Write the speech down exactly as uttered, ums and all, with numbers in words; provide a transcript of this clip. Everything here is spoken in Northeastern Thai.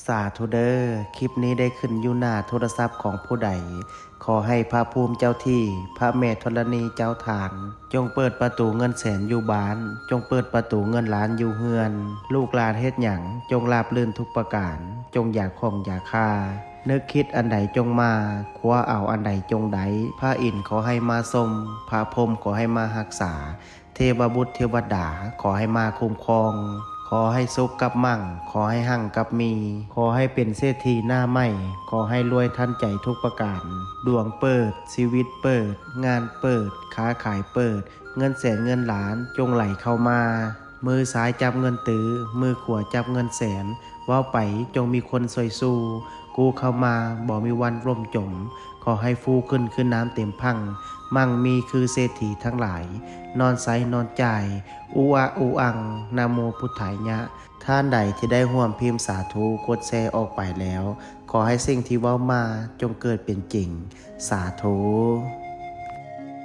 สาธุเด้อ คลิปนี้ได้ขึ้นอยู่หน้าโทรศัพท์ของผู้ใด ขอให้พระภูมิเจ้าที่ พระแม่ธรณีเจ้าทาน จงเปิดประตูเงินแสนอยู่บ้าน จงเปิดประตูเงินล้านอยู่เฮือน ลูกหลานเฮ็ดหยัง จงราบรื่นทุกประการ จงอย่าข้องอย่าคา นึกคิดอันใดจงมา คว้าเอาอันใดจงได้ พระอินทร์ขอให้มาทรง พระพรหมขอให้มารักษา เทวบุตรเทวดาขอให้มาคุ้มครอง ขอให้สุขกับมั่ง ขอให้หั่งกับมี ขอให้เป็นเศรษฐีหน้าใหม่ ขอให้รวยทันใจทุกประการ ดวงเปิด ชีวิตเปิด งานเปิด ค้าขายเปิด เงินแสนเงินล้านจงไหลเข้ามา มือซ้ายจับเงินตื้อ มือขวาจับเงินแสน เว้าไปจงมีคนซอยสู้ กู้เข้ามาบ่มีวันล่มจม ขอให้ฟูขึ้นคือน้ำเต็มพัง มั่งมีคือเศรษฐีทั้งหลาย นอนใสนอนจ่าย อุอะอุอัง นะโมพุทธายะ ท่านใดที่ได้ร่วมพิมพ์สาธุ กดแชร์ออกไปแล้ว ขอให้สิ่งที่เว้ามาจงเกิดเป็นจริง สาธุ